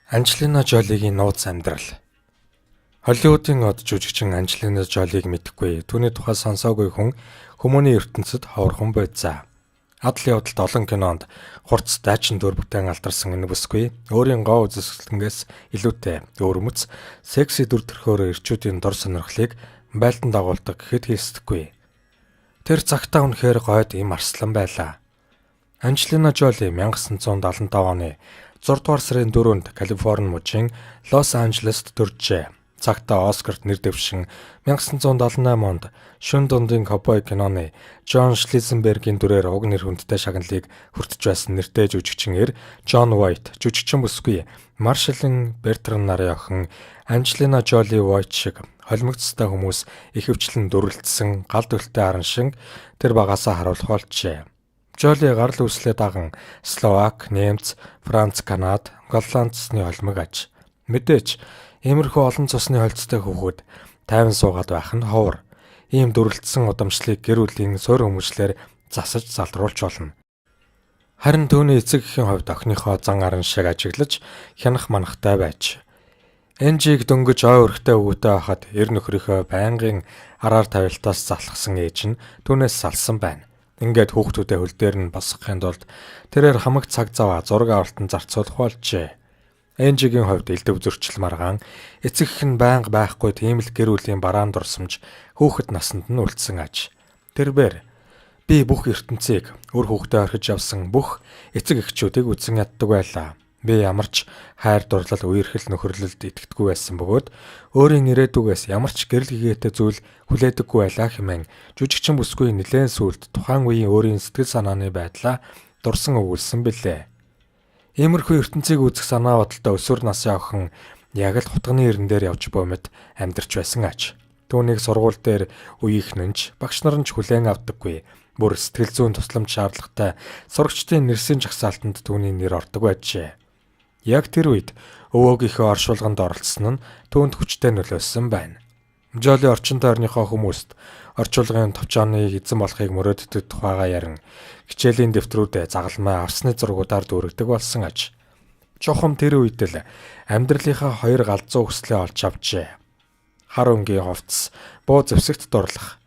Анжелина Жолигийн нууц амьдрал. Холливуудын од жүжигчин Анжелина Жолиг мэдэхгүй, түүний тухай сонсоогүй хүн хүмүүний ертөнцид ховорхон байцаа. Адал явдалд олон кинонд хурц дайчин дүр бүтээн алдарсан энэ бүсгүй өөрийн гоо үзэсгэлэнгээс илүүтэй өвөрмөц секси дүр төрхөөр эрчүүдийн дор сонирхлыг байлдан дагуулдаг гэхэд хийсдэхгүй. Тэр цагтаа үнэхээр гойд им арслан байлаа. Анжелина Жоли 1975 оны 6 дугаар сарын 4-нд Калифорни мужийн Лос Анжелест төржээ. Цагтаа Оскарт нэр дэвшин 1978 онд Шөнө дундын ковбой киноны Джон Шлизенбергийн дүрээр уг нэр хүндтэй шагналыг хүртэж байсан нэртэй жүжигчин эр Джон Войт, жүжигчин бүсгүй Маршалын Бертран нарын охин Анжелина Жоли Войт шиг холимогцтой хүмүүс ихэвчлэн дүрлэлтсэн гал дүлтэй араншин тэр багаасаа харуулах болжээ. Жоли гарал үүслээ даган Словак, Немец, Франц, Канад, Голланд цусны холимог аж. Мэдээж иймэрхүү олон цусны холцтой хүүхэд тайван суугаад байх нь ховор. Ийм дүрлэлтсэн удамшлыг гэр бүлийн суурь хүмүүжлээр засаж залруулж болно. Харин түүний эцэг эхийн хувьд охиныхоо зан араншийг ажиглаж хянах манахтай байж. Энжиг дөнгөж ой өрхтэй өвгөтэй байхад эр нөхрийнхөө байнгын араар тавилтаас залхсан ээж нь түүнээс салсан байна. Ингээд хүүхдүүдээ хөл дээр нь босгохын тулд тэрээр хамаг цаг зав зураг авалтанд зарцуулах болжээ. Энжигийн хувьд элдэв зөрчил маргаан эцэг эх нь байнга байхгүй тийм л гэр бүлийн бараан дурсамж хүүхэд насанд нь үлдсэн аж. Тэрбээр би бүх ертөнцийг үр хүүхдээ орхиж явсан бүх эцэг эхчүүдийг үзэн яддаг байлаа. Би ямар ч хайр дурлал үерхэл нөхөрлөлд итгэдэггүй байсан бөгөөд өөрийн ирээдүгээс ямар ч гэрэл гэгээтэй зүйл хүлээдэггүй байлаа хэмээн жүжигчин бүсгүй нэлээн сүүлд тухайн үеийн өөрийн сэтгэл санааны байдлаа дурсан өгүүлсэн билээ. Иймэрхүү ертөнцийг үзэх санаа бодолтой өсвөр насны охин яг л хутганы эрен дээр явж буй мэт амьдарч байсан аж. Түүнийг сургууль дээр үеийнхэн нь ч багш нар нь ч хүлээн авдаггүй. Бүр сэтгэл зүйн тусламж шаардлагатай сурагчдын нэрсийн жагсаалтанд түүний нэр ордог байжээ. Яг тэр үед өвөөгийнхөө оршуулганд оролцсон нь түүнд хүчтэй нөлөөлсөн байна. Жоли орчин тойрныхоо хүмүүст орчуулгын товчооны эзэн болохыг мөрөөддөг тухайгаа ярин хичээлийн дэвтрүүдээ загалмай авсны зургуудаар дүүргэдэг болсон аж. Чухам тэр үед л амьдралынхаа хоёр галзуу хүслээ олж авчээ. Хар өнгийн хувцас, буу зэвсэгт дурлах.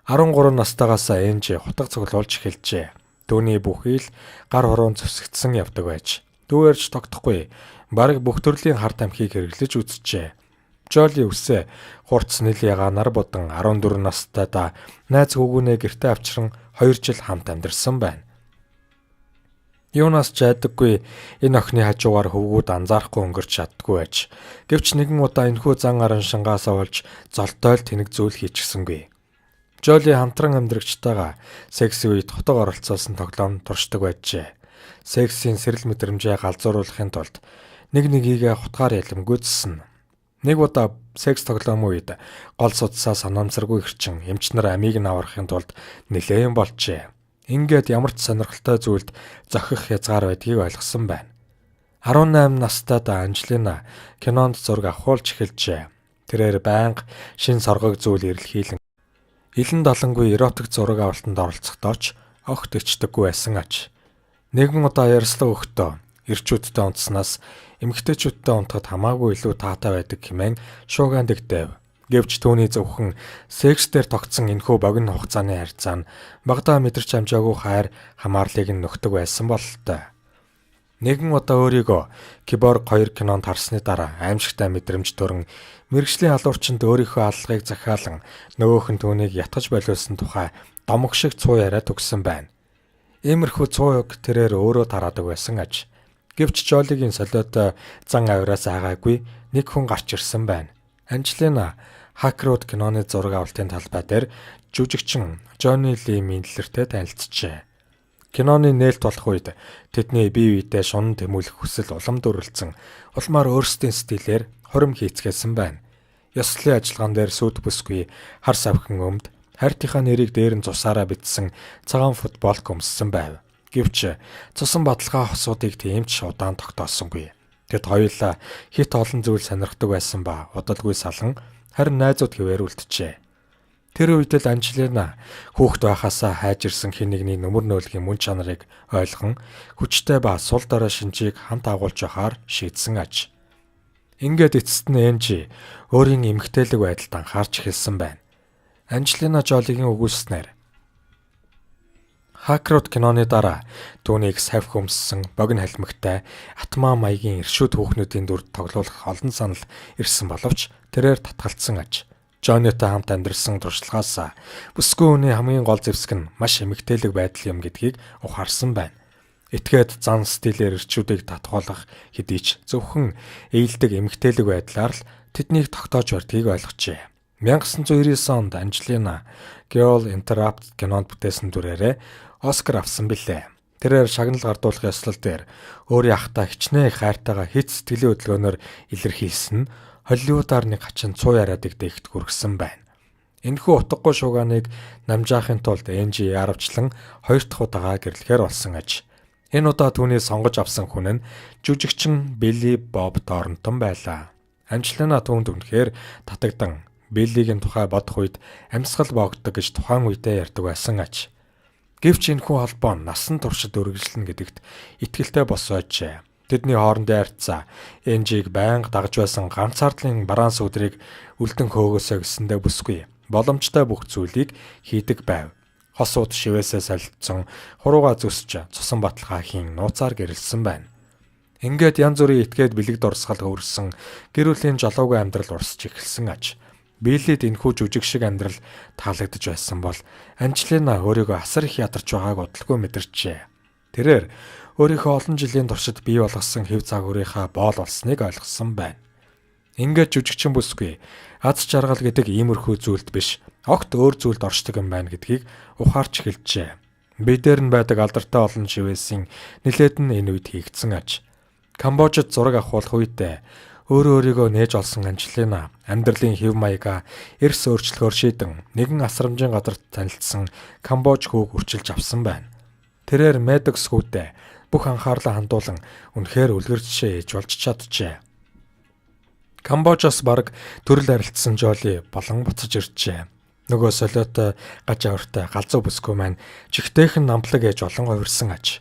13 настайгаас Энжи хутга цуглуулж эхэлжээ. Түүний бүхий л гар хуруун зэвсэгдсэн явдаг байж. Дүүэрч тогтохгүй бараг бүх төрлийн хар тамхиг хэрэглэж үзжээ. Жоли үсээ хурц нил ягаанаар будан 14 настай да найз хүүгүнээ гэртээ авчран 2 жил хамт амьдарсан байна. Юунаас ч айдаггүй энэ охины хажуугаар хөвгүүд анзаарахгүй өнгөрч чаддаггүй байж. Гэвч нэгэн удаа энэхүү зан араншингаасаа болж золтой л тэнэг зүйл хийчихсэнгүй. Жоли хамтран амьдрагчтайгаа секси үед хотог оролцуулсан тоглоом туршдаг байжээ. Сексийн сэрэл мэдрэмжээ галзууруулахын тулд нэг нэгийгээ хутгаар ялимгүйцсэн. Нэг удаа секс тоглоом үед гол судсаа санамсаргүй хэрчин эмч нар амийг нь аврахын тулд нэлээн болжээ. Ингээд ямар ч сонирхолтой зүйлд зохих хязгаар байдгийг ойлгосон байна. 18 настай да Анжелина кинонд зураг авахулж эхэлжээ. Тэрээр байнга шин соргог зүйл эрэлхийлэн илэн далангүй эротик зураг авалтанд оролцохдоо ч огт ичдэггүй байсан аж. Нэгэн удаа ярьслаг өгтөө эрчүүдтэй унтснаас эмэгтэйчүүдтэй унтахад хамаагүй илүү таатай байдаг хэмээн шуугиан дэгдэв. Гэвч түүний зөвхөн секс дээр тогтсон энэхүү богино хугацааны харьцаа нь багадаа мэдэрч амжаагүй хайр хамаарлыг нь нөхдөг байсан бололтой. Нэгэн удаа өөрийгөө Киборг 2 кинонд харсны дараа аимшигтай мэдрэмж төрөн мэргэжлийн алуурчинд өөрийнхөө аллагыг захиалан нөгөөх нь түүнийг ятгаж болиулсан тухай домог шиг цуу яриа төгссөн байна. Иймэрхүү цуу юг тэрээр өөрөө тараадаг байсан аж. Гэвч Жолигийн солиотой зан авираас айгаагүй нэг хүн гарч ирсэн байна. Анжелина хакерууд киноны зураг авалтын талбай дээр жүжигчин Джонни Ли Миндлертэй танилцжээ. Киноны нээлт болох үед тэдний бие биедээ шунан тэмүүлэх хүсэл улам дүрлцэн улмаар өөрсдийн стилээр хурим хийцгээсэн байна. Ёслолын ажиллагаан дээр сүйт бүсгүй хар савхин өмд хайртынхаа нэрийг дээр нь цусаараа бичсэн цагаан футболк өмссөн байв. Гэвч цусан баталгаа хосуудыг тийм ч удаан тогтоосонгүй. Тэд хоёулаа хэт олон зүйл сонирхдаг байсан ба удалгүй салан харин найзууд хэвээр үлджээ. Тэр үед л Анжелина хүүхэд байхаасаа хайж ирсэн хэн нэгний нүмер нөөлгийн мөн чанарыг ойлгон хүчтэй ба сул дорой шинжийг хамт агуулж явахаар шийдсэн аж. Ингээд эцэст нь Энжи өөрийн эмэгтэйлэг байдалд анхаарч эхэлсэн байна. Анжелина Жолигийн өгүүлснээр Хакерууд киноны дараа түүнийг савх өмссөн богино халимагтай атмаа маягийн иршүүд хүүхнүүдийн дүрд тоглуулах олон санал ирсэн боловч тэрээр татгалцсан аж. Жоннитой хамт амьдарсан туршлагаас бүсгүй хүний хамгийн гол зэвсэг нь маш эмэгтэйлэг байдал юм гэдгийг ухаарсан байна. Этгээд зан стилээр ирчүүдийг татгуулах хэдий ч зөвхөн ээлдэг эмэгтэйлэг байдлаар л тэднийг тогтоож барьдгийг ойлгожээ. 1999 онд Анжелина Girl Interrupted кинонд бүтээсэн дүрээрээ Оскар авсан билээ. Тэрээр шагнал гардуулах ёслол дээр өөрийн ахтай хичнээн их хайртайгаа хэт сэтгэлийн хөдөлгөөнөөр илэрхийлсэн нь Холливуудаар нэг хачин цуу яриадыг дэгт хүргэсэн байна. Энэхүү утгагүй шуугааныг намжаахын тулд Энжи яарвчлан хоёр дахь удаага гэрлэхээр болсон аж. Энэ удаа түүний сонгож авсан хүн нь жүжигчин Билли Боб Торнтон байлаа. Анжелина түүнд үнэхээр татагдан Биллигийн тухай бодох үед амьсгал боогддог гэж тухайн үедээ ярьдаг байсан аж. Гэвч энэхүү холбоо насан туршид үргэлжлэнэ гэдэгт итгэлтэй босоожээ. Тэдний хоорондын харьцаа Энжиг байнга дагаж байсан ганцаардлын бараан сүдрийг үлдэн хөөгөөсэй гэсэндээ бүсгүй. Боломжтой бүх зүйлийг хийдэг байв. Хосууд шивээсээ солилцсон хурууга зүсч цусан баталгаа хийн нууцаар гэрэлсэн байна. Ингээд янз бүрийн этгээд бэлэг дурсгал хөрсөн гэр бүлийн жолоогүй амьдрал урсж эхэлсэн аж. Биллид энэхүү жүжиг шиг амьдрал таалагдж байсан бол Анжелина өөрийгөө асар их ядарч байгааг удалгүй мэдэрчээ. Тэрээр өөрийнхөө олон жилийн туршид бий болгосон хэв загварынхаа боол болсныг ойлгосон байна. Ингээд жүжигчин бүсгүй аз жаргал гэдэг иймэрхүү зүйлд биш, огт өөр зүйлд оршдог юм байна гэдгийг ухаарч эхэлжээ. Бидээр нь байдаг алдартай олон шивээсийн нилээд нь энэ үед хийгдсэн аж. Камбожид зураг авахулах үедээ өөрөө өөрийгөө нээж олсон Анжелина амьдралын хэв маягаа эрс өөрчлөхөөр шийдэн нэгэн асрамжийн газарт танилцсан Камбож хүүг өрчилж авсан байна. Тэрээр Медокс хүүдээ бүх анхаарлаа хандуулан үнэхээр үлгэр жишээ ээж болж чаджээ. Камбожоос бараг төрөл арилдсан Жоли болон буцаж иржээ. Нөгөө солиотой гаж авиртай галзуу бүсгүй маань чихтэйхэн намплаг ээж олон хувирсан аж.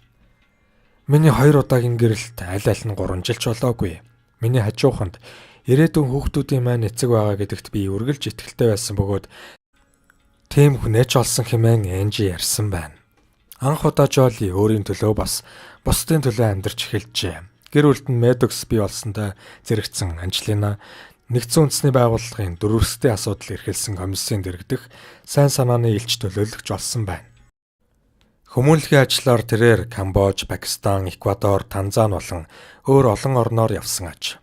Миний хоёр удаагийн гэрэлт аль аль нь 3 жил ч болоогүй. Миний хажууханд ирээдүйн хүүхдүүдийн маань эцэг байгаа гэдэгт би үргэлж итгэлтэй байсан бөгөөд тийм хүнээ ч олсон хэмээн Энжи ярьсан байна. Анх удаа Жоли өөрийн төлөө бас бусдын төлөө амьдарч эхэлжээ. Гэр бүлд нь Медокс бий болсонтой зэрэгцсэн Анжелина нэгдсэн үндэсний байгууллагын дөрвөстэй асуудал эрхэлсэн комиссийн дэргэдэх сайн санааны элч төлөөлөгч болсон байна. Хүмүүнлэгийн ажлаар тэрээр Камбож, Пакистан, Эквадор, Танзан болон өөр олон орноор явсан аж.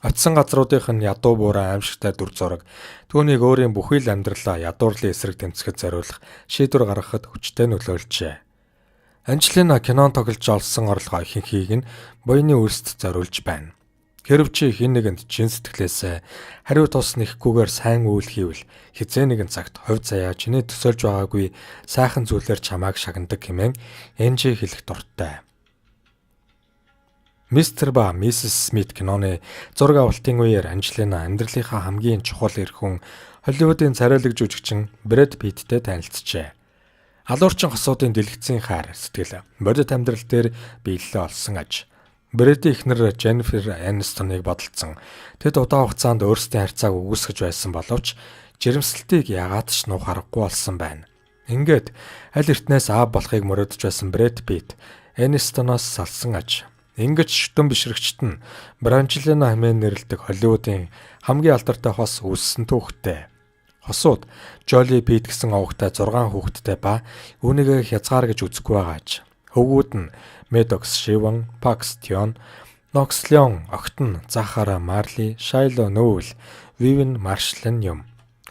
Очисон газруудынх нь ядуу буурай аимшигтай дүр зураг түүнийг өөрийн бүхий л амьдралаа ядуурлын эсрэг тэмцэхэд зориулах шийдвэр гаргахад хүчтэй нөлөөлжээ. Анжелина кинонд тоглож олсон орлогоо ихэнхийг нь буяны үйлсэд зориулж байна. Хэрв чи хэн нэгэнд чин сэтгэлээсээ хариу тус нэхгүйгээр сайн үйл хийвэл хэзээ нэгэн цагт хувь заяа чиний төсөөлж байгаагүй сайхан зүйлээр чамайг шагнадаг хэмээн Энжи хэлэх дуртай. Мистер ба Миссис Смит киноны зураг авалтын үеэр Анжелина амьдралынхаа хамгийн чухал эрх хүн Холливуудын царайлаг жүжигчин Брэд Питттэй танилцжээ. Алуурчин хосуудын дэлгэцийн хайр сэтгэл бодит амьдрал дээр биелэлээ олсон аж. Брэдийн эхнэр Jennifer Aniston-ыг бодолцсон. Тэд удаан хугацаанд өөрсдийн харьцааг үгүйсгэж байсан боловч жирэмслэлтийг яагаад ч нуух аргагүй болсон байна. Ингээд аль эртнээс аав болохыг мөрөөдөж байсан Брэд Питт Aniston-оос салсан аж. Ингэж шүтэн бишрэгчид нь Бранжелина хэмээн нэрлэдэг Холливуудын хамгийн алдартай хос үүссэн түүхтэй. Хосууд Жоли Питт гэсэн овогтой 6 хүүхэдтэй ба үүнийгээ хязгаар гэж үзэхгүй байгаа аж. Хөвгүүд нь Медокс Шиван, Пакс Тион, Нокс Леон, огт нь Захара Марли, Шайло Нөүл, Вивен Маршлен юм.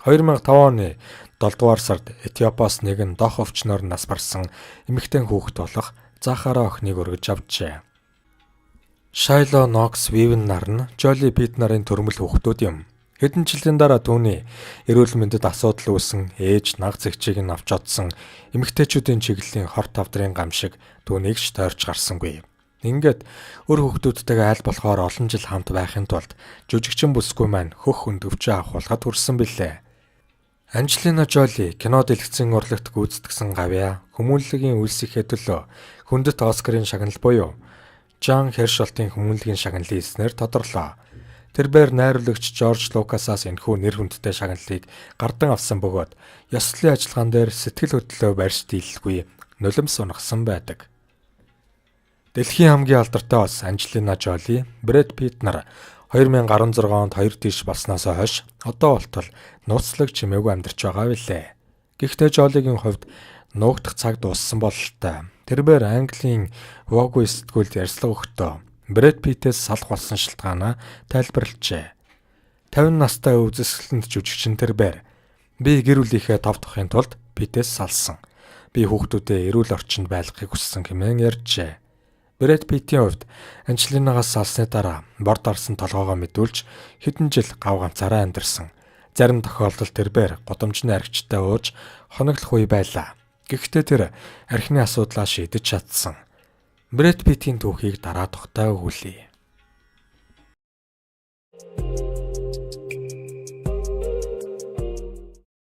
2005 оны 7 дугаар сард Этиопоос нэгэн дох өвчнөөр нас барсан эмэгтэй хүүхэд болох Захара охиныг өргөж авчээ. Шайло Нокс Вивен нар нь Жоли Питт нарын төрмөл хүүхдүүд юм. Хэдэн жилийн дараа түүний эрүүл мэндэд асуудал үүсэн ээж наг зэгчийг нь авч одсон эмэгтэйчүүдийн чиглэлийн хор тавдрын гам шиг түүнийг ч тойрч гарсангүй. Ингээд өр хүүхдүүдтэйгээ аль болохоор олон жил хамт байхын тулд жүжигчин бүсгүй маань хөх хөндөвчөө авахулахад хүрсэн билээ. Анжелина Жоли кино дэлгэцэн урлагт гүйцэтгэсэн гавьяа хүмүүнлэгийн үйлсийнхээ төлөө хүндэт Оскарын шагнал буюу Жан Хершолтын хүмүүнлэгийн шагналын эзнэр тодорлоо. Тэрбээр найруулагч Жорж Лукасаас энэхүү нэр хүндтэй шагналыг гардан авсан бөгөөд ёслолын ажиллагаан дээр сэтгэл хөдлөлөө барьж дийлэлгүй нулимс унагасан байдаг. Дэлхийн хамгийн алдартай бас Анжелина Жоли, Брэд Питт нар 2016 онд хоёр тийш болсноос хойш одоо болтол нууцлаг чимээгүй амьдарч байгаа билээ. Гэхдээ Жолигийн хувьд нуугдах цаг дууссан бололтой. Тэрбээр Английн Vogue сэтгүүлд ярилцлага өгөхдөө Брэд Питтээс салах болсон шалтгаанаа тайлбарлажээ. 50 настай үзэсгэлэнт жүжигчин тэрбээр би гэр бүлийнхээ тов тохын тулд Питтээс салсан. Би хүүхдүүдээ эрүүл орчинд байлгахыг хүссэн хэмээн ярьжээ. Брэд Питтийн хувьд Анжелинагаас салсны дараа бор дарсан толгоогоо мэдүүлж хэдэн жил гав ганцаараа амьдарсан. Зарим тохиолдолд тэрбээр гудамжны архичтай ууж хоноглох үе байлаа. Гэхдээ тэр архины асуудлаа шийдэж чадсан. Брэд Питтийн түүхийг дараа тухтай өгүүлье.